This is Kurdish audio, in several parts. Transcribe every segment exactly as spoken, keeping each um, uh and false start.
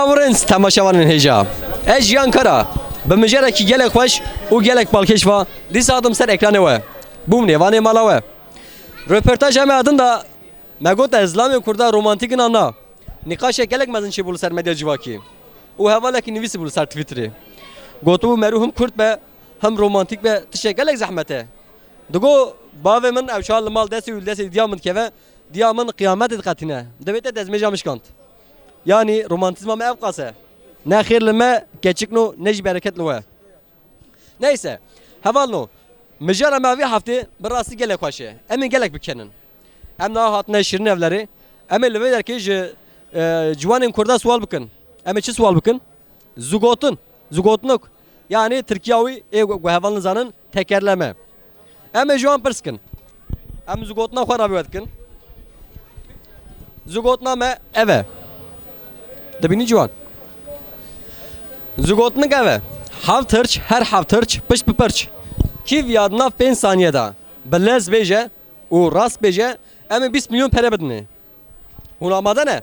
Kurênc temaşevanên hêja. Ez Jiyan Kara, bi mijarekî gelek xweş û gelek balkêş ve dîsa hatim ser ekranê we. Bûm nêvanê mala we. Röportaja me ya din de me got ez zilamê Kurda romantîk in an na. Nîqaşek gelek mezin çêbû li ser medya civakî û hevalekî nivîsîbû li ser Twitterê. Gotibû merû him Kurd be, him romantîk be, tiştek gelek zehmet e. Digo bavê min ew çawa li mal destê wî li destê diya min dikeve, diya min qiyametê diqetîne. Divê te destmêja min şikand. Yanî romantîzma me ev qas e. Ne xêr li me keçikno, ne jî bereket li we. Neyse, hevalno, mijara me vî heftê bi rastî gelek xweş e. Em ê gelek bikenin. Em niha hatine Şîrîn Evlerê. Em ê li vê derkê ji, e, ciwanên Kurda siwal bikin. Em ê çi siwal bikin? Zigotin. Zigotinok. Yanî Tirkiya wî ê ku, ku heval nizanin, tekerleme. Em ê ji wan pirs kin. Em zigotina xwe re bi we dikin. Zigotina me ev e. Dibînî ciwan. Zigotinik ev e. Heft hirç, her heft hirç, pişt bi pirç. Kî viya di nav pênc saniye de bi lez bêje û rast bêje, em ê bîst milyon pere bidinê. Hûn amade ne?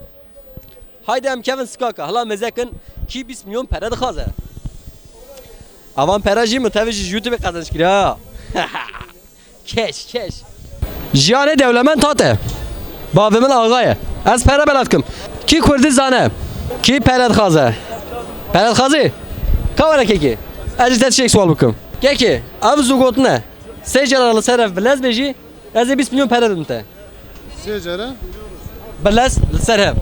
Haydi em kevin sikaka. Hila mêze kin, kî bîst milyon pere dixwaze. Avan pere jî min tevî ji YouTubeê qezenc kiriye ha. Keş, keş. Jiyanê dewlemend hate. Bavê min axa ye. Ez pere bela dikim. Kî Kurdî zane? Kî pere dixwaze? Pere dixwazî? Ka were kekê. Ez ji te tiştek sual bikim. Kekê, ev zû gotine. Sê cara li ser ev bi lez bêjî, ez ê bîst milyon pere bidim te. Sê cara? Bi lez li ser hev.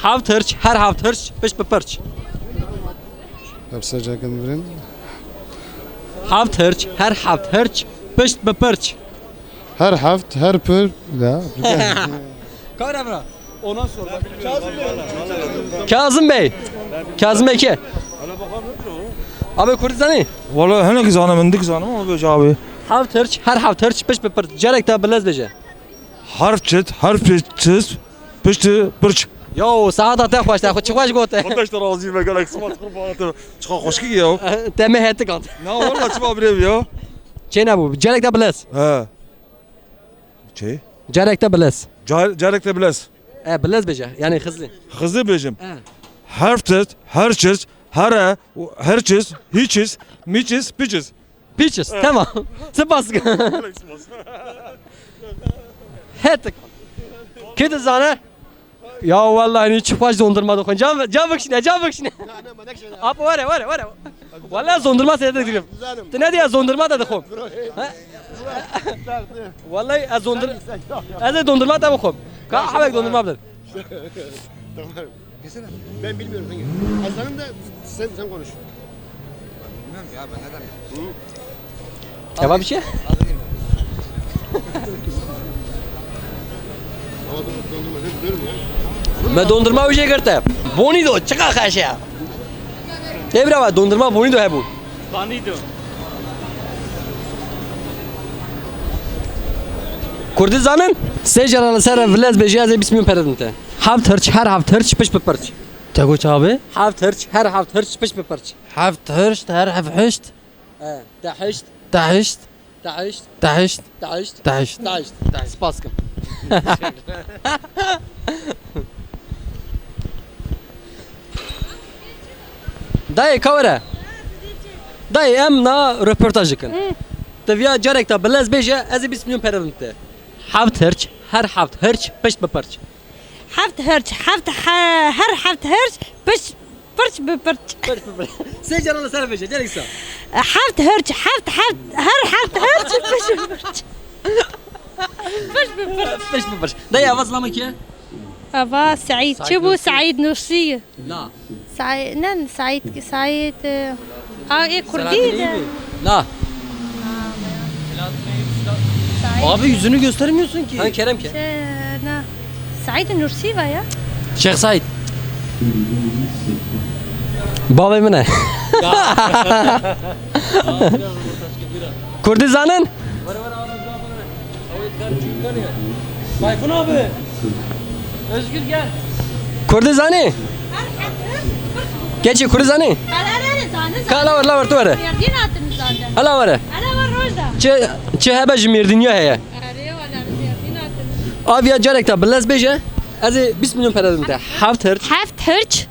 Heft hirç, her heft hirç, pişt bi pirç. Hep sê cara kim birin? Heft hirç, her heft hirç, pişt bi pirç. Her heft, her pir, ya. Kare bira. Ondan sonra bak. Kazım Bey. Kazım Bey ki. Abi Kurdî zanî? Wala hinek zanim, hindik zanim ama böyle abi. Heft hirç, her heft hirç, pişt bi pirç. Carek daha bi lez bêje. Harf çit, harf çit, pişt pirç. Yo, saeta te xweş, te xwe çi xweş gote. Xwe te işte razî be, gelek spas qurbanê te. Çiqa xweşkî ya. Te me hetik ant. Na, wala çiva birê ya. Çê nebû, carek de bi lez. He. Çi? Carek de bi lez. Car-, carek de bi lez. E, bi lez bêje, yani hızlı. Hızlı bêjim. E. Harf çit, her çit, here, her çit, hiçiz, miçiz, piçiz. Piçiz, tamam. Spas. Hetik. Kê dizane? Ya wallahî, çi xweş dondurma dixwin. Can, can bikişîne, can bikişîne. Ap were, were, were. Wallahî dondurma seyre digirim. Tu ne diye dondurma da dixwim. Wallahî ez dondur-, ez ê dondurma te bixwim. Ka hewek dondurma bidin. Tamam. Desene. Ben bilmiyorum hangi. Hasan'ın da sen, sen konuş. Bilmiyorum ya, ben neden? Hı? Kebap işi? Ama dondurma sen biliyorum ya. Me dondurma wî jê girte. Bonî do, çiqa xeş e. Ê bira, dondurma bonî do hebû. Bonî do. Kurdî zanin? Sê cara li ser vilez bêjî, ez ê bîst milyon pere din te. Heft hirç, her heft hirç, piş bi pirç. Te got abi? Heft hirç, her heft hirç, piş bi pirç. Heft hirç, her heft hişt. E, te hişt. Te hişt. Te hişt. Te hişt. Te hişt. Te hişt. Te hişt. Spas kim. Dayê, ka were. Dayê, em na röportaj dikin. Hı. Te viya carek ta bi lez bêje, ez ê bîst milyon pere bidim te. Heft hirç, her heft hirç, pişt bi pirç. Heft hirç, heft he-, her heft hirç, piş, pirç bi pirç. Pirç bi pirç. Sê cara li ser bêje, gelek sa. Heft hirç, heft, heft, her heft hirç, piş bi pirç. Piş bi pirç. Piş bi pirç. Dayê, ava zilama kî ye? Ava Seîd. Çi bû? Seîd Nursi. Na. Saî-, ne, Saîd, Saîd, e, a, ê Kurdî de. Na. Saîd. Abi yüzünü göstermiyorsun ki. Ha, Kerem ki. Şey, na. Saîd Nursi var ya. Şeyh Saîd. Bavê min e. Kurdî zanin? Tayfun abi. Özgür gel. Kurdî zanî? Keçî Kurdî zanî? Kala were, la were, tu were. Mêrdîn hatin zaten. Hala were. Hala were Rojda. Çi, çi hebe ji Mêrdîniya heye? Erê, wala Mêrdîn hatin. Aviya carek ta bi lez bêje. Ez ê bîst milyon pere bidim te. Heft hirç. Heft hirç.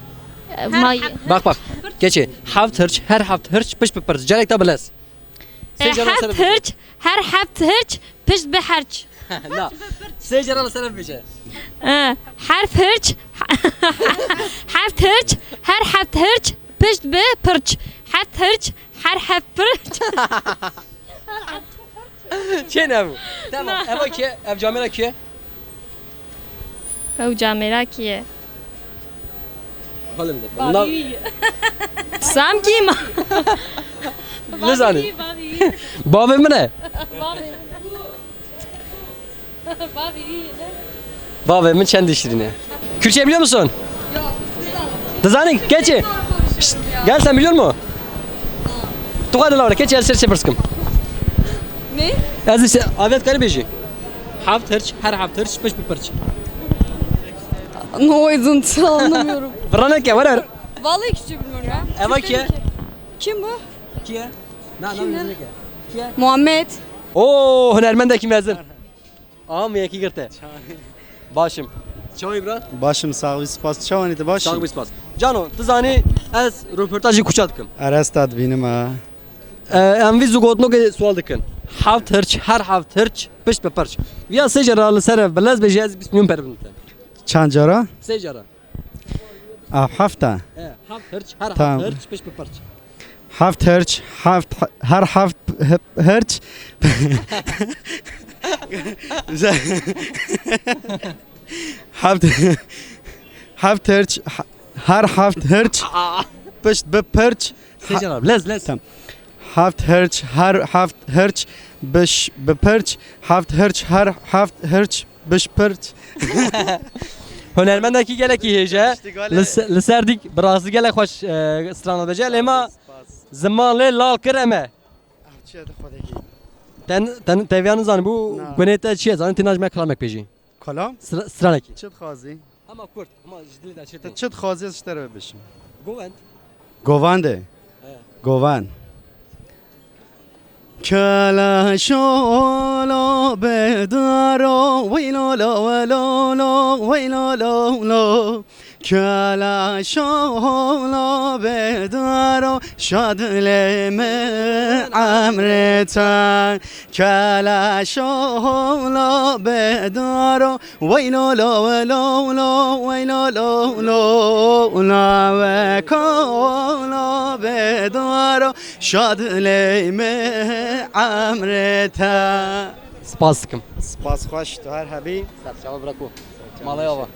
Bak bak. Keçê. Heft hirç, her heft hirç, pişt bi pirç. Carek te bilez. Sê cara ser heft hirç, her heft hirç, pişt bi hirç. Na. Sê cara li ser bêje. E, herf hirç, heft hirç, her heft hirç, pişt bi pirç. Heft hirç, her heft pirç. Çê ne bu? Tamam. Eva kî ye? Ev camêra kî ye? Ew camêra kî ye? Halim de. Bavî wî ye. Sam kî ma? Nizanî. Bavî wî, bavî wî. Bavê min e. Bavê min. Bavê wî ye. Bavê min çend şirîn e. Kürtçe biliyor musun? Dizanî keçê? Şşt, gel sen biliyor musun? Tu kadar lavra keçê ez ser çe pirs kim. Ne? Ez işte avet karı beji. Heft hirç, her heft hirç, pişt bi pirç. No, I don't, anlamıyorum. Vırana ke, var. Vallahi Kürtçe bilmiyorum ya. Eva kî ye? Kim bu? Kî ye? Na, na, kim ya? Kî ye? Muhammed. Oo, hunermendekî mezin. Aha, mi yekî girte. Başim. Çawa bira? Başim, sağ ol, spas. Çawanî te baş? Sağ ol, spas. Cano, tu zanî ez röportajî kuça dikim. Eresta dibînim ha. E, em vî zû gotinokê sual dikin. Heft hirç, her heft hirç, pişt bi pirç. Viya sê cara li ser ev bilez bêje ez bîst milyon per bidim te. Çend cara? Sê cara. Ev heft e. E, heft hirç, her heft hirç, pişt bi pirç. Heft hirç, heft, her heft hep-, hirç. Heft, heft hirç, ha-, her heft hirç. Pişt bi pirç. Sê cara, lez, lez. Tamam. Heft hirç, her heft hirç, biş bi pirç. Heft hirç, her heft hirç, biş pirç. Hunermendekî gelekî hêje. Li se-, li ser dîk bi rastî gelek xweş, e, strana dibêje. Lê ma ziman lê lal kir em e. Ev çi ye di xwedekî? Ten, ten, teviya nizanî bû, na, gunê te çi ye? Zanî tê najme kilamek bêjî. Kalam? Stra-, stranekî. Çi dixwazî? Hema kurt, hema ji dilê de çi tê. Te çi dixwazî ez ji te re bibêjim? Govend. Govend e. He. Govend. Keleşo lo bedaro, wey lo lo, wey lo lo, wey lo lo lo. Keleşo lo bedaro, şad lê me emrê te. Keleşo lo bedaro, wey lo lo, wey lo lo, wey lo lo lo. Naveko lo bedaro, şad lê me emrê te. Spas dikim. Spas xweş, tu her hebî. Ser çava bira ku. Malay ava.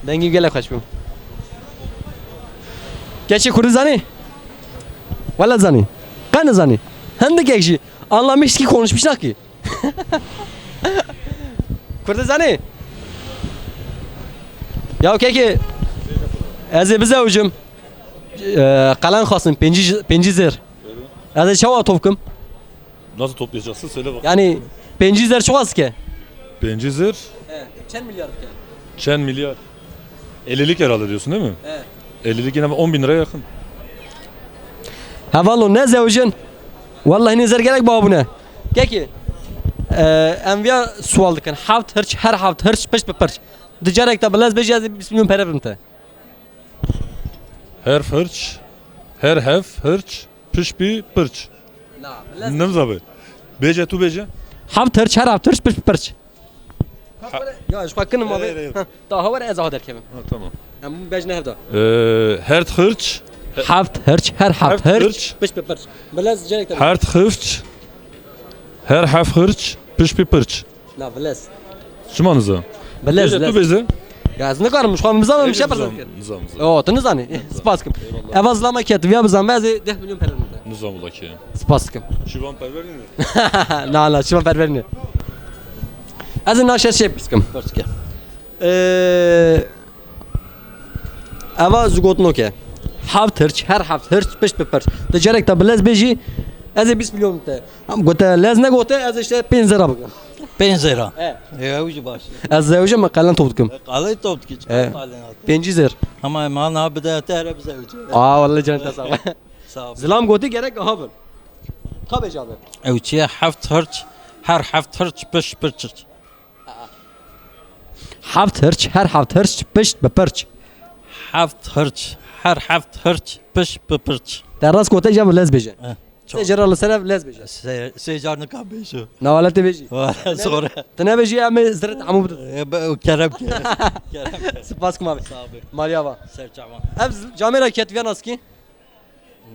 Dengî gelek xweş bû. Keçê kurdî zanî? Wela zanî. Qe nizanî. Hindikek jî anlamış ki konuşmuş ki. Kurdî zanî? Ya kekê, ez ê bizewicim. E, qelen xwestin, pêncî, pêncî zêr. Ez ê çawa top kim? Nasıl toplayacaksın? Söyle bak. Yani pêncî zêr çiqas dike? Pêncî zêr? He, çend milyar dike? Çend milyar? Ellilik herhalde diyorsun değil mi? He. Ellilik yine on bin liraya yakın. Hevalo, ne zewicin? Wallahi ne zêr gelek babune. Kekê, e, em viya sual dikin. Heft hirç, her heft hirç, pişt bi pirç. Di carek te bilez bêjî ez ê bîst milyon pere bidim te. Herf hirç, her hef hirç, pişt bi pirç. Na, bilez. Nimzabe. Bêje tu bêje. Heft hirç, her heft hirç, pişt bi pirç. Ha. Ya, ji xwe kinim abi. Hayır, hayır. Ha, ta ha were ez aha derkevim. Ha, tamam. Em bej ne hevda. Ee, hert hirç. Heft hirç, her heft hirç, pişt bi pirç. Bilez carek te. Hert hirç, her heft hirç, pişt bi pirç. Na, bilez. Çima niza? Bilez, bilez. Tu bêze. Ya, ez nikarim, ji xwe nizam, em şey yapalım. Nizam, nizam. O, tu nizanî. Spas kim. Eyvallah. Eva zilama ket, viya bizan, ez ê deh milyon pere bide. Nizam wala ki. Spas kim. Şivan perver ne? Na, na, şivan perver ne. Ez ê naşe şey piskim. Pers ke. Ee, Eva zû gotinok e. Heft hirç, her heft hirç, pişt bi pirç. Di carek te bilez bêjî, ez ê bîst milyon te. Em gote lez negote, ez işte pênc zera bikim. Pênc zera. E. E, ew jî baş. Ez zewicim, me qelen top dikim. E, qelen top dikî, e, qelen at. Pêncî zer. Ama mal na bide te here bizewicî. Aa, vallahi canım te sağ ol. Sağ ol. Zilam gotî gerek aha bin. Ka bêje abi. Ew çi ye? Heft hirç, her heft hirç, piş piş. Heft hirç, her heft hirç, pişt bi pirç. Heft hirç, her heft hirç, piş bi pirç. Te rast gote, îja bi lez bêje. Eh, Sê cara li ser ev lez bêje. Sê, sê car nika bêjo. Newale tê bêjî. Wala, zor e. Tu nebêjî, em ê ziret hemû bidin. E, be, kerem ke. Kerem ke. Spas kim abi. Sağ ol. Maliya va. Ser çavan. Ev z-, camêra ketiviya naskî?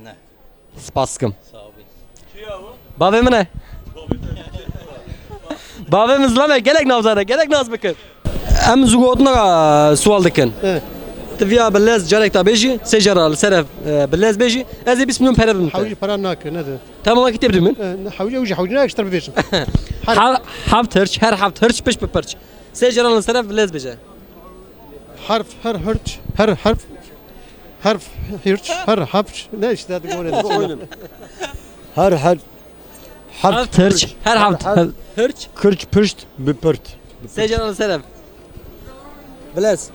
Ne. Spas dikim. Sağ ol. Bavê min e. Bavê min zilam e, gelek navzar e, gelek naz bikin. Em zû gotina sual dikin. Evet. Tu viya bi lez carek ta bêjî, sê cara li ser ev, e, bi lez bêjî, ez ê bîst milyon pere bidim te. Hewcî pera nake, ne de. Tamam, wekî tê bidim min. E, ne, hewcî, hewcî, hewcî nake, ji te bibêjim. Her- Heft hirç, her heft hirç, piş bi pirç. Sê cara li ser ev bi lez bêje. Harf, her hirç, her harf, harf hirç, her harf. Ne işte, hadi bu ne? Her, her, heft. Heft hirç, her heft, heft hirç. Kirç pişt bi pirt. Sê cara li ser ev. Bilez.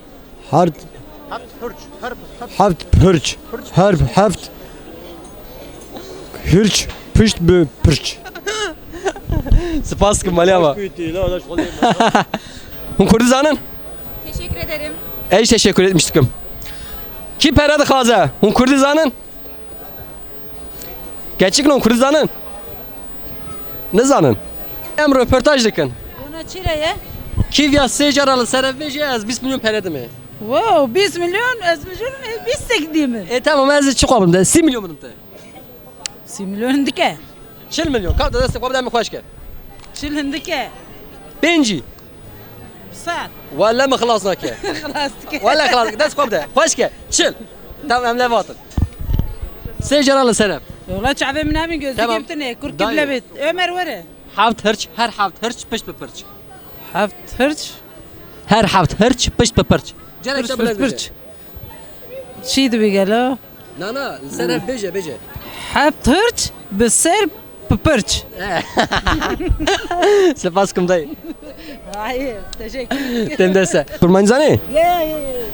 Hert. Heft hirç, her, her. Heft hirç, her heft. Hirç pişt bi pirç. Spas kim, Maliya va. Hûn Kurdî zanin? Teşekkür ederim. Ez teşekkür etmiştim. Kî pere dixwaze? Hûn Kurdî zanin? Gerçekten Kurdî zanin? Nizanin. Em röportaj dikin. Ona çi re ye? Kî viya sê cara li ser ev bêje, ez bîst milyon pere dime. Wow, bîst milyon, ez milyon, e, bîst tek dî min. E, tamam, ez çi xwe bidim te? Sî milyon bidim te. Sî milyon dike. Çil milyon. Kap de destê xwe bide, min xweş ke. Çil hindike. Pêncî. Sed. Wele min xilas nake. Xilas dike. Wele xilas dike. Dest xwe bide. Xweş ke. Çil. Tamam, em levatin. Sê cara li ser ev. Yola çavê min abin gözü Tamam. Keptine. Kurkim Dayı. Lebit. Ömer were. Heft hirç, her heft hirç, pişt bi pirç. Heft hirç. Her heft hirç, pişt bi pirç. Cerek Pirç, te bilez pirç, bêje. Pirç. Çî dibi gelo? Na, na, li ser ev bêje, bêje. Heft hirç bi ser bi pirç. Eh. Spas kum dayı. Hayır, teşekkür ederim. Tem dese. Kurmancî zanî? Ye, ye, ye.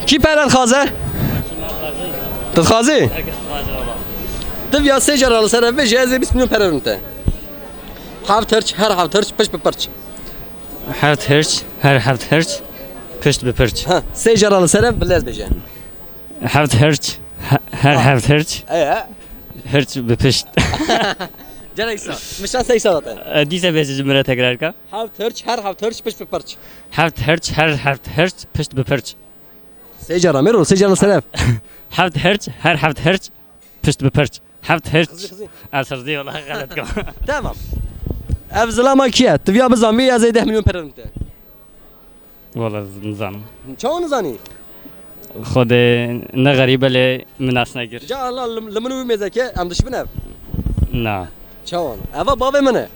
Kî pere dixwaze? Tu dixwazî? Herkes dixwaze baba. Tu viya sê cara li ser ev bêje, ez ê bîst milyon pere bidim te. Heft hirç, her heft hirç, pişt bi pirç. Heft hirç, her heft hirç, pişt bi pirç. Ha, sê cara li ser ev bi lez bêje. Heft hirç, he-, her Ha. Heft hirç, Eye. Hirç bi pişt. Gerek sa. Mişan sey sa zaten. E, dîse bêje ji min re tekrar ka. Heft hirç, her heft hirç, pişt bi pirç. Heft hirç, her heft hirç, pişt bi pirç. Sê cara, mêro, sê cara li ser ev. Heft hirç, her heft hirç, pişt bi pirç. Heft hirç. Xizî, xizî. Ez hirzî, wela xelet got. Tamam. Ev zilama kî ye? Tu viya bizanbî, ez ê deh milyon pere bidim te. Wela nizanim. Çawa nizanî? Xwedê ne xerîb e lê min nas nekir. Ca Allah li, li min û wî mêze ke em dişibin ev. Na. Çawa? Eva bavê min e.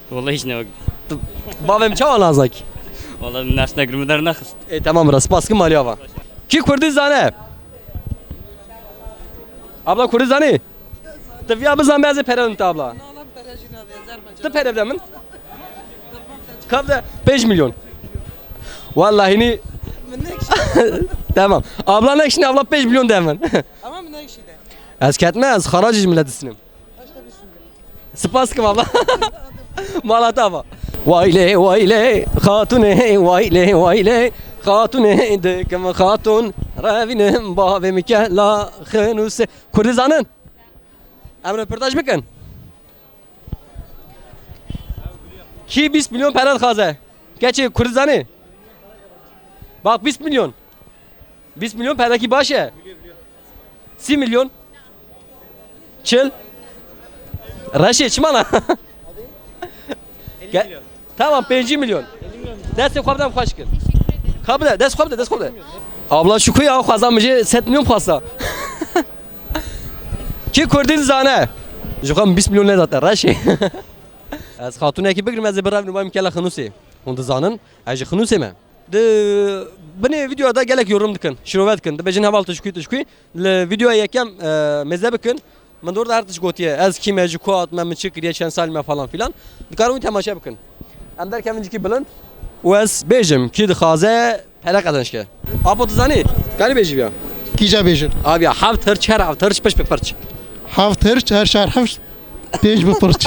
Wela hiç ne wek. Tu, bavê min çawa nas nekî? Wela min nas nekir, min dernexist. Ê, tamam, bira, spas kim, maliya va. Kî Kurdî zane? Abla Kurdî zanî? Tu viya bizan be ez ê pere bidim te abla. Tu pere bide min. Kav de pênc milyon. Wallahî nî. Tamam. Abla nekişîne, abla pênc milyon de min. Ama min nekişîne. Ez ketme, ez xarac ji milet disinim. Spas kim abla. Mala te ava. Waylê, waylê, xatûnê, waylê, waylê, xatûnê, dikim xatûn, revînim bavê min ke la xinûsê. Kurdî zanin? Em röportaj bikin. Kî bîst milyon pere dixwaze? Keçê Kurdî zanî? Bak, bîst milyon. Bîst milyon perekî baş e. Sî milyon. Çil. Reşê çima la? Gel. Tamam, pêncî milyon. Destê xwe bide, xweş kir. Ka bide, dest xwe bide, dest xwe bide. Abla şu kuya xwazan min jê sed milyon xwesta. Kî Kurdî zane? Ji xwe min bîst milyon nedate, reşê. Ez xatûnekî bigrim, ez ê birevnim, bavê min kela Xinûsê. Hûn dizanin, ez ji Xinûsê me. Di binê vîdyoya de gelek yorum dikin, şirove dikin. Dibêjin heval tişkû tişkû. Li vîdyoya yekem, e, mêze bikin. Min dor de her tişt gotiye. Ez kî me, ji ku hatime, min çi kiriye, çend salî me falan filan. Dikarin wî temaşe bikin. Em derkevin cikî bilind. Û ez bêjim, kî dixwaze pere qezenc ke. Apo, tu zanî? Karî bêjî viya. Kîja bêjin? Aviya, heft hirç, her heft hirç, pişt bi pirç. Heft hirç, her şer heft, pênc bi pirç.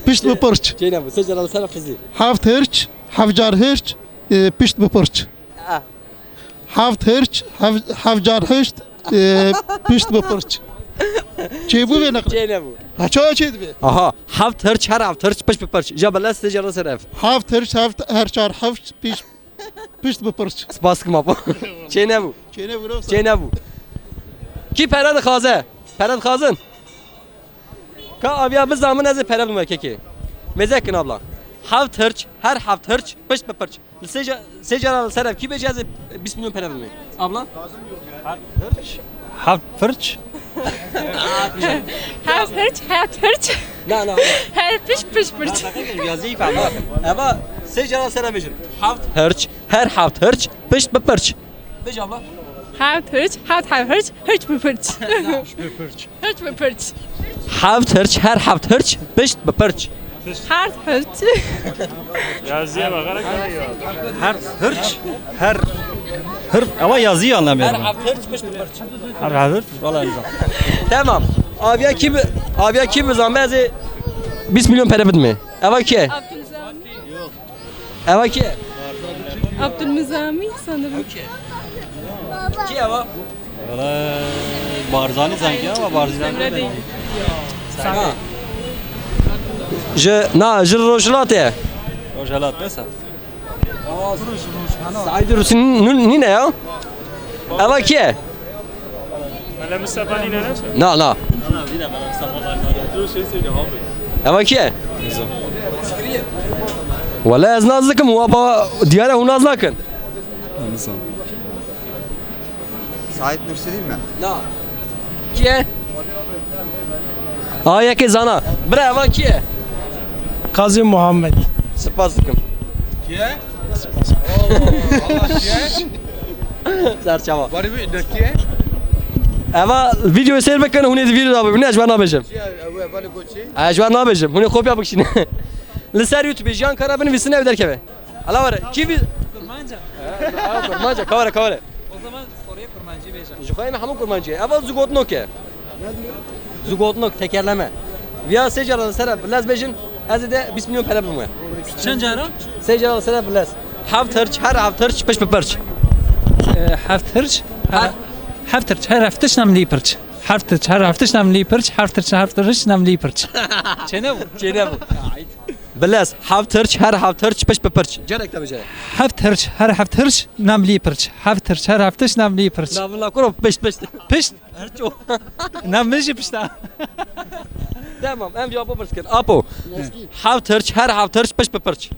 Pişt bi pirç. Çêne bu, sê cara li ser xizî. Heft hirç, heft car hirç, e, pişt bi pirç. Ah. Heft hirç, hev-, hevcar hişt, e, pişt bi pirç. Çêbû vê neqle? Çê nebû. Ha, çawa çê dibe? Aha, heft hirç, her heft hirç, pişt bi pirç. Ja bela sê cara ser ev. Heft hirç, heft, her çar heft, pişt, pişt bi pirç. Spas kim apo. Çê nebû. Çê nebû, ne wisa? Çê nebû. Kî pere dixwaze? Pere dixwazin? Ka aviya bizamin ez ê pere bime kekê. Mêze kin abla. Heft hirç, her heft hirç, pişt bi pirç. Li sê ca-, sê cara li ser ev kî bêje ez ê bîst milyon pere bime. Abla? Heft hirç. Heft hirç. Heft hirç, heft hirç. Na, na. Her piş, piş, piş. Yazıyı falan. Eva sê cara li ser ev bêjin. Heft hirç, her heft hirç, pişt bi pirç. Bêje abla. Heft hirç, heft heft hirç, hirç bi pirç. Hirç bi pirç. Hirç bi pirç. Heft hirç, her heft hirç, pişt bi pirç. Heft hirç. Yazıya bakarak daha iyi oldu. Her hirç, her hirç, ama yazıyı anlamıyorum. Her heft hirç, pişt bi pirç. Her heft hirç, valla güzel. Tamam. Aviya kî bi-, aviya kî bizanbe ez ê bîst milyon pere bidime. Eva kî? Abdülzami. Eva kî? Abdülmizami sanırım. Kî eva? Valla Barzani sanki ama Barzani Emre değil. Ha. Ji, na, ji Rojhilatê. Rojhilat ne sen? Said Rusin nî-, nîne ya? Eva kî ye? Mele Mustafa nîne ne? Na, na. Eva kî ye? Wele ez naz dikim, wa ba diyare hûn naz nakin. Said Nursi değil mi? Na. Kî ye? Aa, yekê zana. Bira, eva kî ye? Qazî Muhammed. Spas dikim. Kî ye? Serçava. Barî wî ne kî ye? Eva videoyê seyr bikin, hûn ê di vîdeo de bibînin, ez ji we nabêjim. Kî ye? Ew ê bale goçî? Ez ji we nabêjim, hûn ê kopya bikişînin. Li ser YouTube jiyan kara binivîsin ew derkeve. Ala were, kî vî- Kurmanca. Kurmanca, ka were, ka were. O zaman soruyu Kurmancı vereceğim. Ji xwe me hemû Kurmancî ye. Eva zû gotinok e. Zû gotinok, tekerleme. Viya sê cara li ser ev bilez bêjin, ez ê de bîst milyon pere bime. Çend cara? Sê cara li ser ev bilez. Heft hirç, her heft hirç, piş bi pirç. E, heft hirç, her, Her- heft hirç, her heft hirç nam lî pirç. Heft hirç, her heft hirç nam lî pirç, heft hirç, her heft hirç nam lî pirç. Çêne bu? Çêne bu. Bilez, heft hirç, her heft hirç, piş bi pirç. Cerek te bêje. Heft hirç, her heft hirç, nam lî pirç. Heft hirç, her heft hirç, nam lî pirç. Navina kuro, pişt, pişt. Pişt? Hirço. Nam min jî pişta. Tamam, em cevabı pirs kin. Apo. Heft hirç, her heft hirç, piş bi pirç.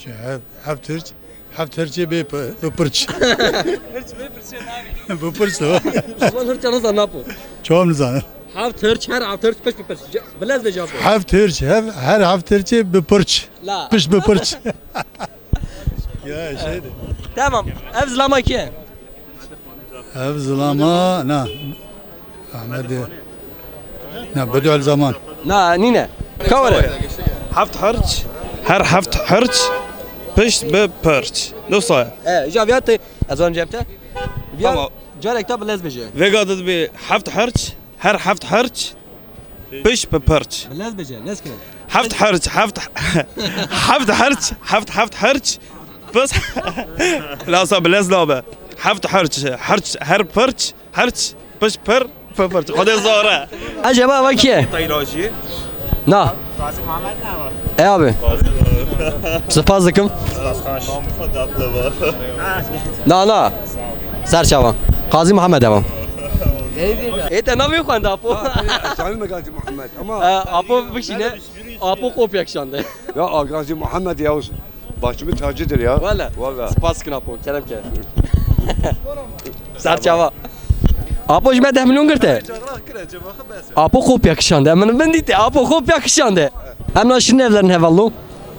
Heft, heft hirç, heft hirçê bê pi-, bi pirç. Hirç bê pirçê navê. Bi pirç de. Şivan hirça nizan napo. Çawa nizan? Heft hirç, her heft hirç, piş bi pirç. Ce-, bilez bêje apo. Heft hirç, hev-, her heft hirçê bi pirç. La. Piş bi pirç. Ya şeydi. Tamam. Ev zilama kî ye? Ev zilama, na. Ahmet diye. Na, Bedüel Zaman. Na, nîne. Ka were? Heft hirç, her heft hirç, pişt bi pirç. Dosta. E, ja viya te, ez van cevap te. Viya Tamam. Carek ta bilez bêje. Vêga didibê heft hirç, her heft hirç, piş bi pirç. Bilez bêje, lez kirin. Heft hirç, heft, heft hirç, heft, heft hirç, pis, lasa bilez nabe. Heft hirç, hirç, her pirç, hirç, piş pir, pir pirç. Xwedê zore. Acaba ava kî ye? Tayrajî. Na. E abi. Spas dikim. Na, na. Ser çavan. Qazî Muhammed ava. Ê te navê xwenda apo. Şahin me Gazi Muhammed. Ama E, apo bikişîne. Apo kopya kişande. Ya a Gazi Muhammed ya olsun. Başımın tacıdır ya. Valla. Valla. Spas kin apo. Kerem ke. Ser çava. Apo ji me deh milyon girte. Apo kopya kişande. Min bin dîtî. Apo kopya kişande. Em na Şirinevlerin hevallo.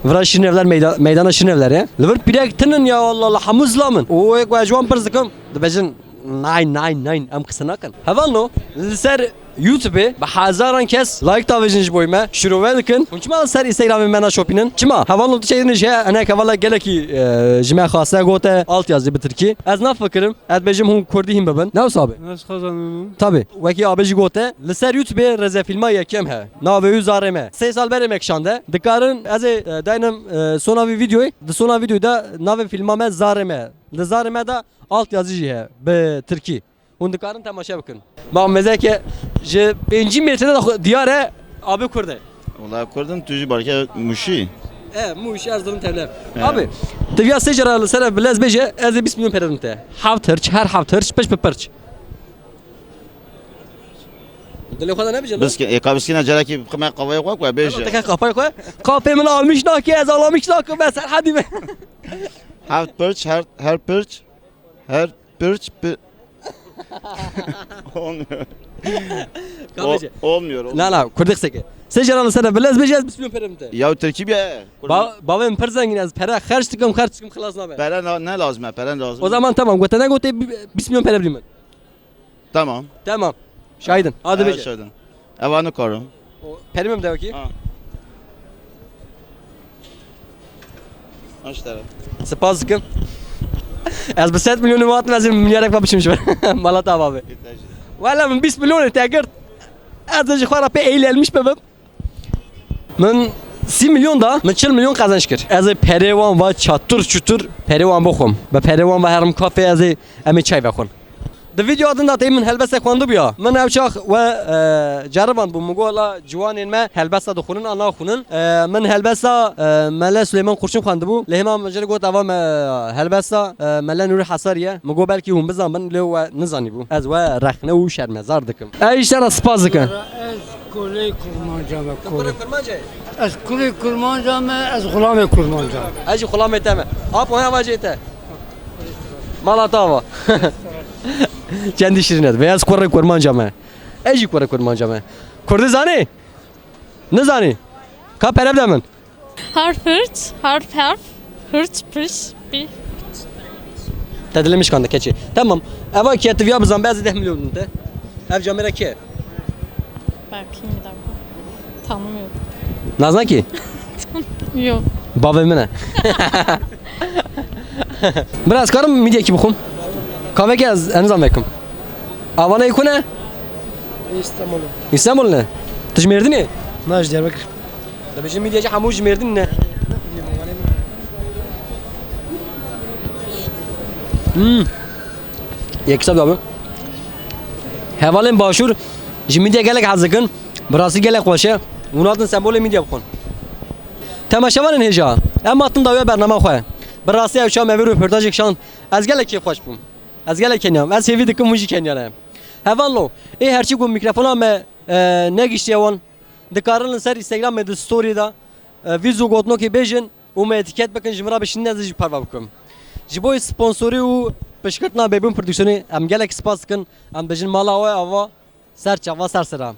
Vira Şirinevler meyda-, meydana Şirinevler ya. Li vir pîrek tinin ya Allah Allah. Hemû zilam in. O yek we ji wan pirs dikim. Dibêjin nein, nein, nein. Em qise nakin. Hevalno. Li ser YouTubeê bi hezaran kes like davêjin ji boyê me, şirove dikin. Hûn çima li ser Instagramê me naşopînin? Çima? Hevalno tu çêdin ji he, hinek hevala gelekî, e, ji me xwaste gote altyazı bi tirkî. Ez nafikirim, ez bêjim hûn kurdî hîn bibin. Ne wisa abi? Ez xezanim. Tabii. Wekî abi jî gote, li ser YouTubeê rêzefîlma yekem he. Navê wî Zarê Me. Sê sal berê me kişande. Dikarin ez ê, e, daynim, e, sona vî videoyê. Di sona videoyê de navê fîlma me Zarê Me. Li Zarê Me de altyazı jî heye bi tirkî. Hûn dikarin temaşe bikin. Ma mêzeke ji pêncî metre de xwe diyar e, abi Kurd e. Wala Kurd im, tu jî belkî Mûşî. E, Mûş, Erzurum, tevle. He. Abi, tu viya sê cara li ser bilez bêje, ez ê bîst milyon pere bidim te. Heft hirç, her heft hirç, pirç bi pirç. Dilê xwe de nebêje lan. Biske, e, ka biskîna carekî bixime qafayê xwe ku bêje. Te ke qafayê xwe. Qafê min almîş nake, ez alamiş nakim, ez Serhedî me. Heft pirç, her, her pirç, her pirç pi-, Olmuyor. Ka bêje. Olmuyor, olmuyor. Na, na, kurdî qise ke. Sê cara li ser bilez bêje, ez bîst milyon pere bidim te. Ya tirkî bîye. Ba-, bavê min pir zengîn, ez pere xerç dikim, xerç dikim, xilas nabe. Pere na-, ne lazim e, pere lazim. O zaman tamam, gote ne gote, bi-, bîst milyon pere bidî min. Tamam. Tamam. Şahidin. Hadi bêje. Şahidin. Eva nikarim. O, perê min bide wekî. Ha. Aç tara. Spas dikim. Ez bi sed milyonê hatim, ez ê milyarek ve biçim ji ber. Mala te ava be. Wele min bîst milyonê te girt. Ez ê ji xwe re pê eğlenmiş bibim. Min sî milyon da, min çil milyon qezenç kir. Ez ê perê wan va çatur çutur perê wan bixwim. Bi perê wan ve herim kafê, ez ê, em ê çay vexwin. Di vîdyoya din de tê min helbestek xwendibûya. Min ew çax we, e, ceriband bû. Min got, la ciwanên me helbesta dixwînin an naxwînin. E, min helbesta, e, Mele Suleyman Kurşun xwendibû. Lê hema min jê re got, eva me helbesta, e, Mele Nûrî Hesarî ye. Min got, belkî hûn bizanbin, lê we nizanîbû. Ez we rexne û şermezar dikim. Ey ji te re spas dikim. Ez kurê kurmanca me, kurê. Kurê kurmanca yî? Ez kurê kurmanca me, ez xulamê kurmanca me. Ez jî xulamê te me. Apo, ne avacê te? Mala te ava. Çendî şirîn e. Vê ez kurê kurmanca me. Ez jî kurê kurmanca me. Kurdî zanî? Nizanî? Ka pere bide min. Harf hırç, harf harf, hırç pış, pi. Te dilê min şikande keçê. Tamam. Eva kê, tu viya bizan be, ez deh milyon te. Ev camêra kê? Bakayım bir dakika. Tanımıyorum. Nazan ki? Yok. Bavê min e. Biraz karım midyekî bixwim. Kavekî ez, ez nizam vekim. Avanê ku ne? Îstanbul. Îstanbul ne? Tu ji Mêrdînê? Na, ji Diyarbekir. Dibêjin midyecî hemû ji Mêrdîn ne. Hmm. Yek kitap abi. Hevalên başûr ji midye gelek hez dikin. Bi rastî gelek xweş e. Hûn hatin sembolê midye bixwin. Temaşevanên hêja, em hatin dawiya bernama xwe. Bi rastî ew çax me vê röportajê kişand. Ez gelek kêfxweş bûm. Ez gelek keniyam. Ez hêvî dikim hûn jî keniya ne. Hevalno, ê herçî ku mîkrofona me, e, negiştiye wan, dikarin li ser Instagramê di storyê de, e, vî zû gotinokê bêjin û me etîket bikin, ji min re bişînin, ez ê jî parve bikim. Ji bo sponsorî û piştgirtina Bêbûn Prodüksiyonê em gelek spas dikin. Em dibêjin mala we ava ser çava ser sera.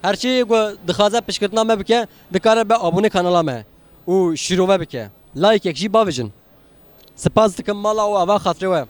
Herçî ku dixwaze piştgirtina me bike, dikare be abonê kanala me û şîrove bike. Layekek jî bavêjin. Spas dikim mala û ava xatirê we.